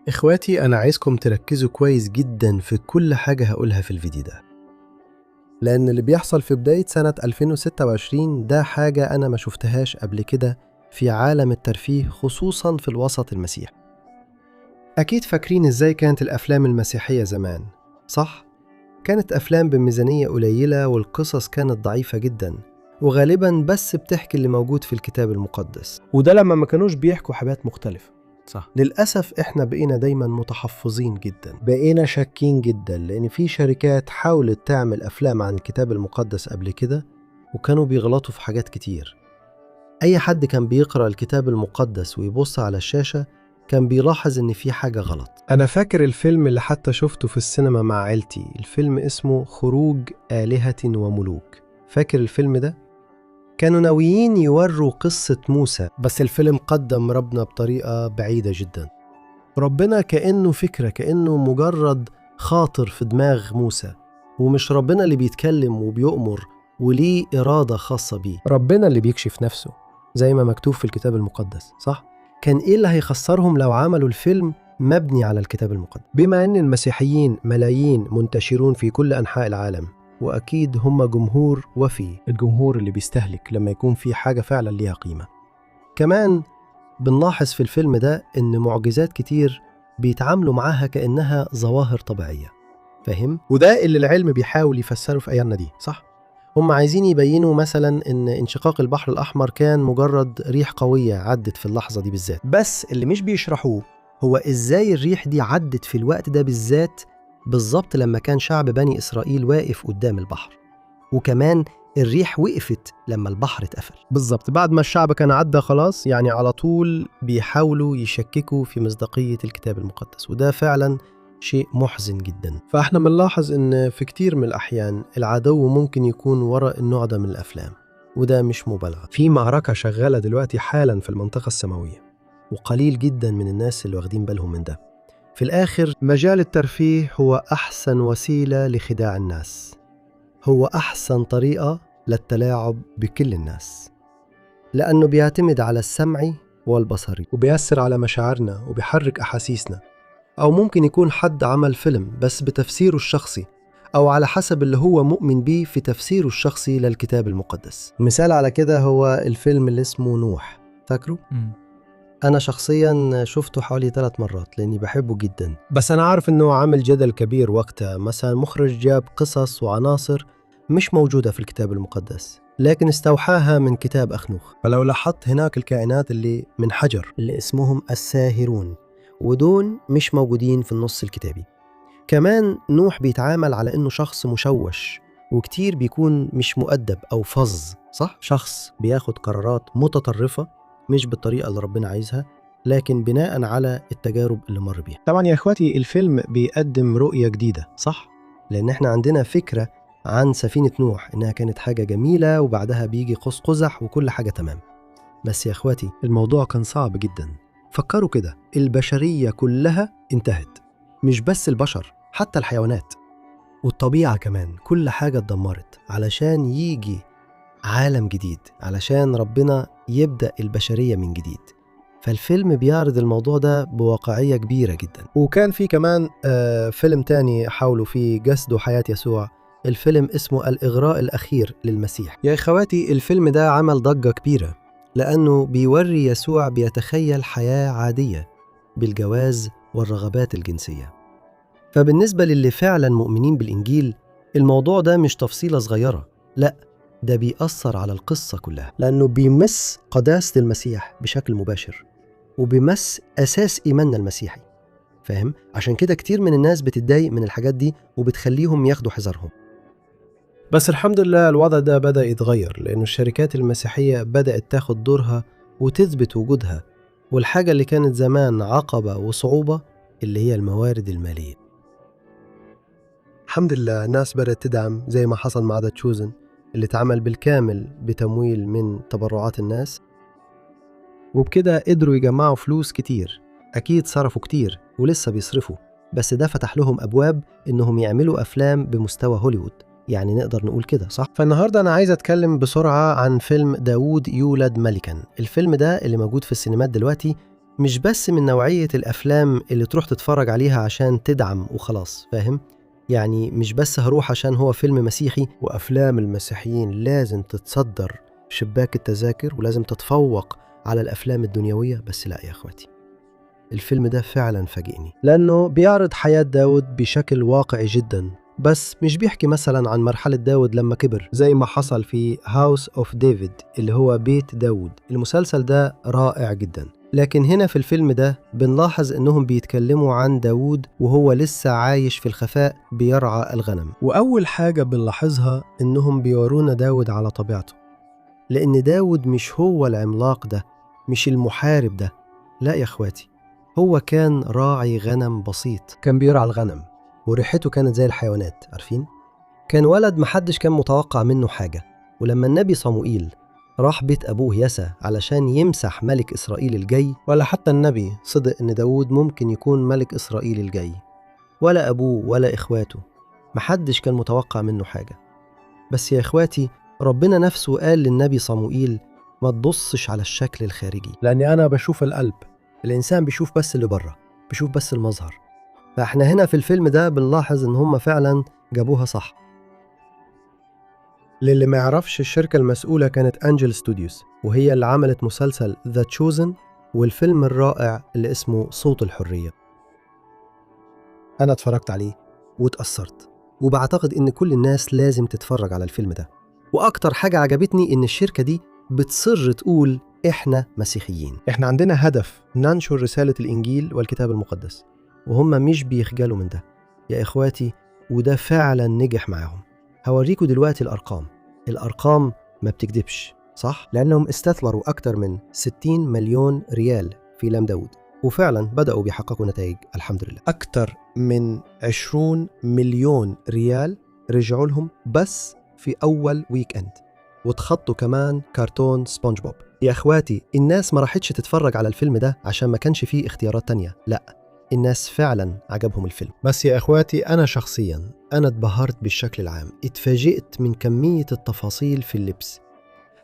إخواتي، أنا عايزكم تركزوا كويس جدا في كل حاجة هقولها في الفيديو ده، لأن اللي بيحصل في بداية سنة 2026 ده حاجة أنا ما شفتهاش قبل كده في عالم الترفيه، خصوصا في الوسط المسيحي. أكيد فاكرين إزاي كانت الأفلام المسيحية زمان، صح؟ كانت أفلام بميزانية قليلة، والقصص كانت ضعيفة جدا، وغالبا بس بتحكي اللي موجود في الكتاب المقدس، وده لما ما كانوش بيحكوا حاجات مختلفة. صح. للأسف إحنا بقينا دايما متحفظين جدا، بقينا شاكين جدا، لأن في شركات حاولت تعمل أفلام عن الكتاب المقدس قبل كده وكانوا بيغلطوا في حاجات كتير. أي حد كان بيقرأ الكتاب المقدس ويبص على الشاشة كان بيلاحظ إن في حاجة غلط. أنا فاكر الفيلم اللي حتى شفته في السينما مع عيلتي، الفيلم اسمه خروج آلهة وملوك. فاكر الفيلم ده؟ كانوا ناويين يوروا قصة موسى، بس الفيلم قدم ربنا بطريقة بعيدة جدا. ربنا كأنه فكرة، كأنه مجرد خاطر في دماغ موسى، ومش ربنا اللي بيتكلم وبيؤمر وليه إرادة خاصة بيه. ربنا اللي بيكشف نفسه زي ما مكتوب في الكتاب المقدس، صح؟ كان إيه اللي هيخسرهم لو عملوا الفيلم مبني على الكتاب المقدس؟ بما أن المسيحيين ملايين منتشرون في كل أنحاء العالم، وأكيد هم جمهور وفي، الجمهور اللي بيستهلك لما يكون في حاجة فعلا ليها قيمة. كمان بنلاحظ في الفيلم ده إن معجزات كتير بيتعاملوا معاها كأنها ظواهر طبيعية، فاهم؟ وده اللي العلم بيحاول يفسره في أيامنا دي، صح؟ هم عايزين يبينوا مثلا إن انشقاق البحر الأحمر كان مجرد ريح قوية عدت في اللحظة دي بالذات، بس اللي مش بيشرحوه هو إزاي الريح دي عدت في الوقت ده بالذات، بالظبط لما كان شعب بني إسرائيل واقف قدام البحر، وكمان الريح وقفت لما البحر اتقفل بالظبط بعد ما الشعب كان عدى خلاص. يعني على طول بيحاولوا يشككوا في مصداقية الكتاب المقدس، وده فعلا شيء محزن جدا. فاحنا بنلاحظ ان في كتير من الأحيان العدو ممكن يكون وراء النوع ده من الأفلام، وده مش مبالغة. في معركة شغالة دلوقتي حالا في المنطقة السماوية، وقليل جدا من الناس اللي واخدين بالهم من ده. في الآخر مجال الترفيه هو أحسن وسيلة لخداع الناس، هو أحسن طريقة للتلاعب بكل الناس، لأنه بيعتمد على السمعي والبصري، وبيأثر على مشاعرنا وبيحرك أحاسيسنا. أو ممكن يكون حد عمل فيلم بس بتفسيره الشخصي، أو على حسب اللي هو مؤمن بيه في تفسيره الشخصي للكتاب المقدس. مثال على كده هو الفيلم اللي اسمه نوح، فاكره؟ أنا شخصياً شفته حوالي 3 مرات لأني بحبه جداً، بس أنا عارف إنه عامل جدل كبير وقتها. مثلاً مخرج جاب قصص وعناصر مش موجودة في الكتاب المقدس، لكن استوحاها من كتاب أخنوخ. فلو لاحظت هناك الكائنات اللي من حجر اللي اسمهم الساهرون، ودول مش موجودين في النص الكتابي. كمان نوح بيتعامل على إنه شخص مشوش، وكتير بيكون مش مؤدب أو فظ، صح؟ شخص بياخد قرارات متطرفة مش بالطريقة اللي ربنا عايزها، لكن بناء على التجارب اللي مر بيها. طبعا يا إخواتي الفيلم بيقدم رؤية جديدة، صح؟ لأن احنا عندنا فكرة عن سفينة نوح إنها كانت حاجة جميلة، وبعدها بيجي قوس قزح وكل حاجة تمام. بس يا إخواتي الموضوع كان صعب جدا. فكروا كده، البشرية كلها انتهت، مش بس البشر، حتى الحيوانات والطبيعة كمان، كل حاجة اتدمرت علشان يجي عالم جديد، علشان ربنا يبدأ البشرية من جديد. فالفيلم بيعرض الموضوع ده بواقعية كبيرة جدا. وكان في كمان فيلم تاني حاولوا فيه جسدوا حياة يسوع، الفيلم اسمه الإغراء الأخير للمسيح. يا إخواتي الفيلم ده عمل ضجة كبيرة، لأنه بيوري يسوع بيتخيل حياة عادية بالجواز والرغبات الجنسية. فبالنسبة للي فعلا مؤمنين بالإنجيل، الموضوع ده مش تفصيلة صغيرة، لا ده بيأثر على القصة كلها، لأنه بيمس قداسة المسيح بشكل مباشر، وبيمس أساس إيماننا المسيحي، فاهم؟ عشان كده كتير من الناس بتتضايق من الحاجات دي وبتخليهم ياخدوا حذرهم. بس الحمد لله الوضع ده بدأ يتغير، لأنه الشركات المسيحية بدأت تاخد دورها وتثبت وجودها، والحاجة اللي كانت زمان عقبة وصعوبة اللي هي الموارد المالية. الحمد لله الناس بدأت تدعم، زي ما حصل مع The Chosen اللي اتعمل بالكامل بتمويل من تبرعات الناس، وبكده قدروا يجمعوا فلوس كتير. أكيد صرفوا كتير ولسه بيصرفوا، بس ده فتح لهم أبواب إنهم يعملوا أفلام بمستوى هوليوود، يعني نقدر نقول كده، صح؟ فالنهاردة أنا عايز أتكلم بسرعة عن فيلم داوود يولد ملكا. الفيلم ده اللي موجود في السينمات دلوقتي، مش بس من نوعية الأفلام اللي تروح تتفرج عليها عشان تدعم وخلاص، فاهم؟ يعني مش بس هروح عشان هو فيلم مسيحي، وأفلام المسيحيين لازم تتصدر شباك التذاكر ولازم تتفوق على الأفلام الدنيوية، بس لا يا أخواتي، الفيلم ده فعلا فاجئني لأنه بيعرض حياة داود بشكل واقعي جدا، بس مش بيحكي مثلا عن مرحلة داود لما كبر زي ما حصل في House of David اللي هو بيت داود. المسلسل ده رائع جدا، لكن هنا في الفيلم ده بنلاحظ انهم بيتكلموا عن داود وهو لسه عايش في الخفاء بيرعى الغنم. وأول حاجة بنلاحظها انهم بيورونا داود على طبيعته، لأن داود مش هو العملاق ده، مش المحارب ده، لا يا اخواتي، هو كان راعي غنم بسيط، كان بيرعى الغنم وريحته كانت زي الحيوانات، عارفين؟ كان ولد محدش كان متوقع منه حاجة. ولما النبي صموئيل راح بيت أبوه يسى علشان يمسح ملك إسرائيل الجاي، ولا حتى النبي صدق إن داود ممكن يكون ملك إسرائيل الجاي، ولا أبوه ولا إخواته، محدش كان متوقع منه حاجة. بس يا إخواتي، ربنا نفسه قال للنبي صموئيل ما تبصش على الشكل الخارجي، لأني أنا بشوف القلب. الإنسان بيشوف بس اللي بره، بيشوف بس المظهر. فإحنا هنا في الفيلم ده بنلاحظ إن هم فعلا جابوها صح. للي ما يعرفش، الشركة المسؤولة كانت Angel Studios، وهي اللي عملت مسلسل The Chosen والفيلم الرائع اللي اسمه صوت الحرية. أنا اتفرجت عليه واتأثرت، وبعتقد إن كل الناس لازم تتفرج على الفيلم ده. وأكتر حاجة عجبتني إن الشركة دي بتصر تقول إحنا مسيحيين، إحنا عندنا هدف ننشر رسالة الإنجيل والكتاب المقدس، وهم مش بيخجلوا من ده يا إخواتي، وده فعلا نجح معاهم. هوريكوا دلوقتي الأرقام. الأرقام ما بتكذبش، صح؟ لأنهم استثمروا أكتر من 60 مليون ريال في لام داود، وفعلا بدأوا بيحققوا نتائج الحمد لله. أكتر من 20 مليون ريال رجعوا لهم بس في أول weekend، وتخطوا كمان كرتون سبونج بوب. يا إخواتي، الناس ما راحتش تتفرج على الفيلم ده عشان ما كانش فيه اختيارات تانية، لا، الناس فعلا عجبهم الفيلم. بس يا إخواتي، أنا شخصيا أنا اتبهرت بالشكل العام، اتفاجئت من كمية التفاصيل في اللبس.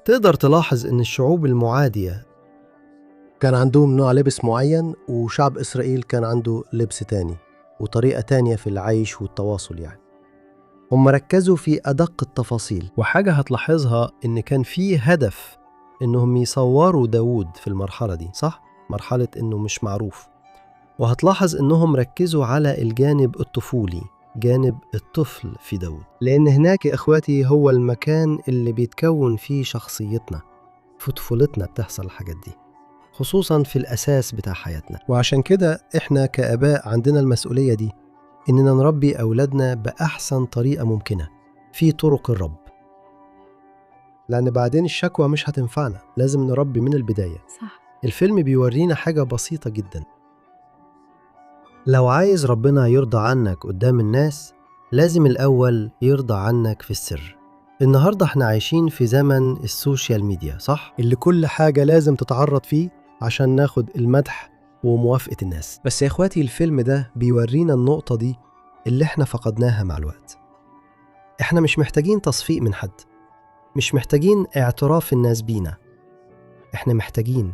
تقدر تلاحظ إن الشعوب المعادية كان عندهم نوع لبس معين، وشعب إسرائيل كان عنده لبس تاني وطريقة تانية في العيش والتواصل. يعني هم ركزوا في أدق التفاصيل. وحاجة هتلاحظها إن كان في هدف إنهم يصوروا داود في المرحلة دي، صح؟ مرحلة إنه مش معروف. وهتلاحظ إنهم ركزوا على الجانب الطفولي، جانب الطفل في داود، لأن هناك يا إخواتي هو المكان اللي بيتكون فيه شخصيتنا، في طفولتنا بتحصل الحاجات دي، خصوصا في الأساس بتاع حياتنا. وعشان كده إحنا كآباء عندنا المسؤولية دي، إننا نربي أولادنا بأحسن طريقة ممكنة في طرق الرب، لأن بعدين الشكوى مش هتنفعنا، لازم نربي من البداية. صح. الفيلم بيورينا حاجة بسيطة جدا، لو عايز ربنا يرضى عنك قدام الناس لازم الأول يرضى عنك في السر. النهاردة احنا عايشين في زمن ال social media، صح؟ اللي كل حاجة لازم تتعرض فيه عشان ناخد المدح وموافقة الناس. بس يا إخواتي، الفيلم ده بيورينا النقطة دي اللي احنا فقدناها مع الوقت. احنا مش محتاجين تصفيق من حد، مش محتاجين اعتراف الناس بينا، احنا محتاجين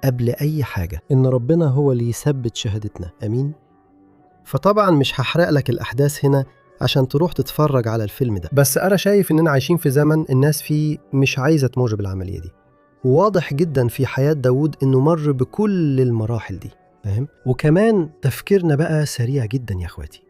قبل أي حاجة إن ربنا هو اللي يثبت شهادتنا. أمين؟ فطبعا مش هحرق لك الأحداث هنا عشان تروح تتفرج على الفيلم ده، بس أنا شايف إننا عايشين في زمن الناس فيه مش عايزة تمر بالعملية دي. وواضح جدا في حياة داود إنه مر بكل المراحل دي، فاهم؟ وكمان تفكيرنا بقى سريع جدا يا إخواتي،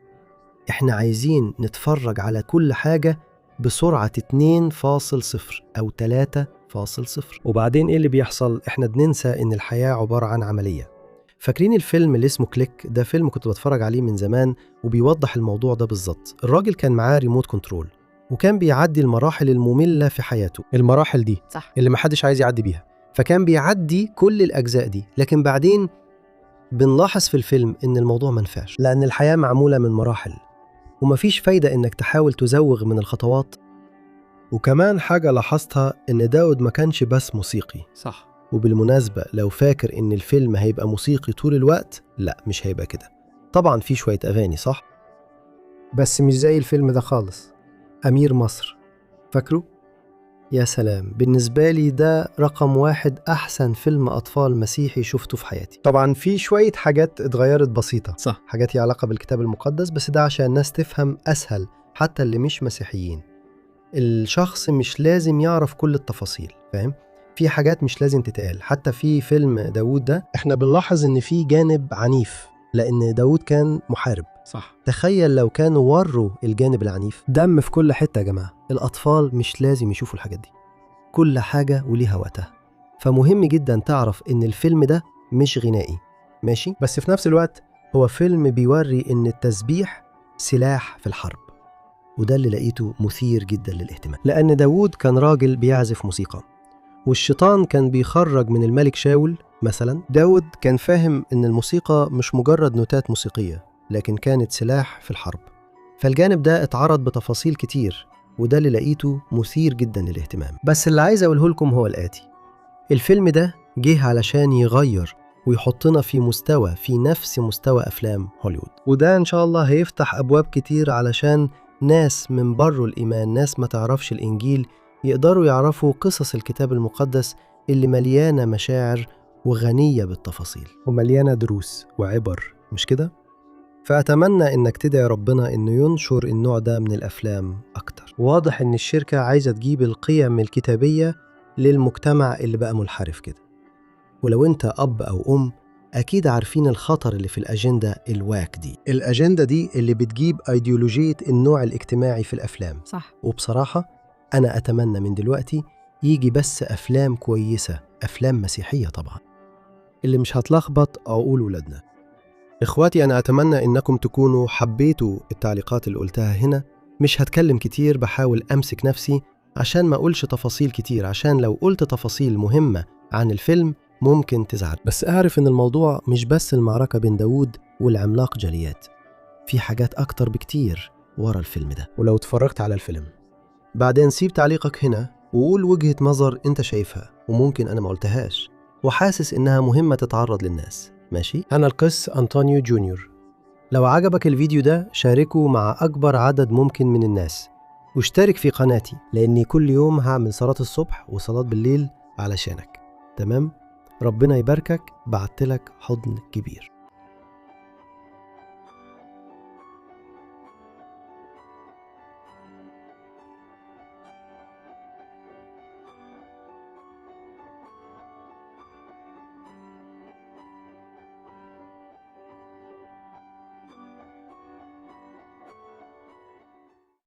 إحنا عايزين نتفرج على كل حاجة بسرعة 2.0 أو 3.0. وبعدين إيه اللي بيحصل؟ إحنا بننسى إن الحياة عبارة عن عملية. فاكرين الفيلم اللي اسمه Click؟ ده فيلم كنت بتفرج عليه من زمان وبيوضح الموضوع ده بالظبط. الراجل كان معاه remote control وكان بيعدي المراحل المملة في حياته، المراحل دي صح. اللي محدش عايز يعدي بيها، فكان بيعدي كل الأجزاء دي. لكن بعدين بنلاحظ في الفيلم إن الموضوع منفعش، لأن الحياة معمولة من مراحل ومفيش فايدة إنك تحاول تزوغ من الخطوات. وكمان حاجة لاحظتها إن داود ما كانش بس موسيقي. صح. وبالمناسبة لو فاكر إن الفيلم هيبقى موسيقي طول الوقت، لا مش هيبقى كده. طبعا في شوية أغاني، صح؟ بس مش زي الفيلم ده خالص. أمير مصر، فاكره؟ يا سلام، بالنسبة لي ده رقم 1 أحسن فيلم أطفال مسيحي شفته في حياتي. طبعا في شوية حاجات اتغيرت بسيطة، صح، حاجات ليها علاقة بالكتاب المقدس، بس ده عشان الناس تفهم أسهل، حتى اللي مش مسيحيين. الشخص مش لازم يعرف كل التفاصيل، فاهم؟ في حاجات مش لازم تتقال. حتى في فيلم داوود ده احنا بنلاحظ ان في جانب عنيف، لان داوود كان محارب. صح. تخيل لو كانوا وروا الجانب العنيف، دم في كل حتة يا جماعة. الأطفال مش لازم يشوفوا الحاجات دي، كل حاجة وليها وقتها. فمهم جدا تعرف ان الفيلم ده مش غنائي، ماشي؟ بس في نفس الوقت هو فيلم بيوري ان التسبيح سلاح في الحرب، وده اللي لقيته مثير جدا للاهتمام، لأن داوود كان راجل بيعزف موسيقى، والشيطان كان بيخرج من الملك شاول مثلا. داود كان فاهم إن الموسيقى مش مجرد نوتات موسيقية، لكن كانت سلاح في الحرب. فالجانب ده اتعرض بتفاصيل كتير، وده اللي لقيته مثير جدا للاهتمام. بس اللي عايز أقوله لكم هو الآتي: الفيلم ده جه علشان يغير ويحطنا في مستوى، في نفس مستوى أفلام هوليوود، وده إن شاء الله هيفتح أبواب كتير علشان ناس من بره الإيمان، ناس ما تعرفش الإنجيل، يقدروا يعرفوا قصص الكتاب المقدس اللي مليانة مشاعر وغنية بالتفاصيل ومليانة دروس وعبر، مش كده؟ فأتمنى إنك تدعي ربنا إنه ينشر النوع ده من الأفلام أكتر. واضح إن الشركة عايزة تجيب القيم الكتابية للمجتمع اللي بقى منحرف كده. ولو أنت أب أو أم أكيد عارفين الخطر اللي في الأجندة الواك دي، الأجندة دي اللي بتجيب أيديولوجية النوع الاجتماعي في الأفلام. صح. وبصراحة أنا أتمنى من دلوقتي يجي بس أفلام كويسة، أفلام مسيحية طبعا، اللي مش هتلخبط عقول ولادنا. إخواتي، أنا أتمنى إنكم تكونوا حبيتوا التعليقات اللي قلتها هنا. مش هتكلم كتير، بحاول أمسك نفسي عشان ما أقولش تفاصيل كتير، عشان لو قلت تفاصيل مهمة عن الفيلم ممكن تزعل. بس أعرف إن الموضوع مش بس المعركة بين داوود والعملاق جاليات، في حاجات أكتر بكتير ورا الفيلم ده. ولو اتفرجت على الفيلم بعدين سيب تعليقك هنا وقول وجهة نظر أنت شايفها وممكن أنا ما قلتهاش وحاسس إنها مهمة تتعرض للناس، ماشي؟ أنا القس أنطونيو جونيور. لو عجبك الفيديو ده شاركه مع أكبر عدد ممكن من الناس، واشترك في قناتي، لأني كل يوم هعمل صلاة الصبح وصلاة بالليل علشانك. تمام؟ ربنا يباركك. بعتلك حضن كبير.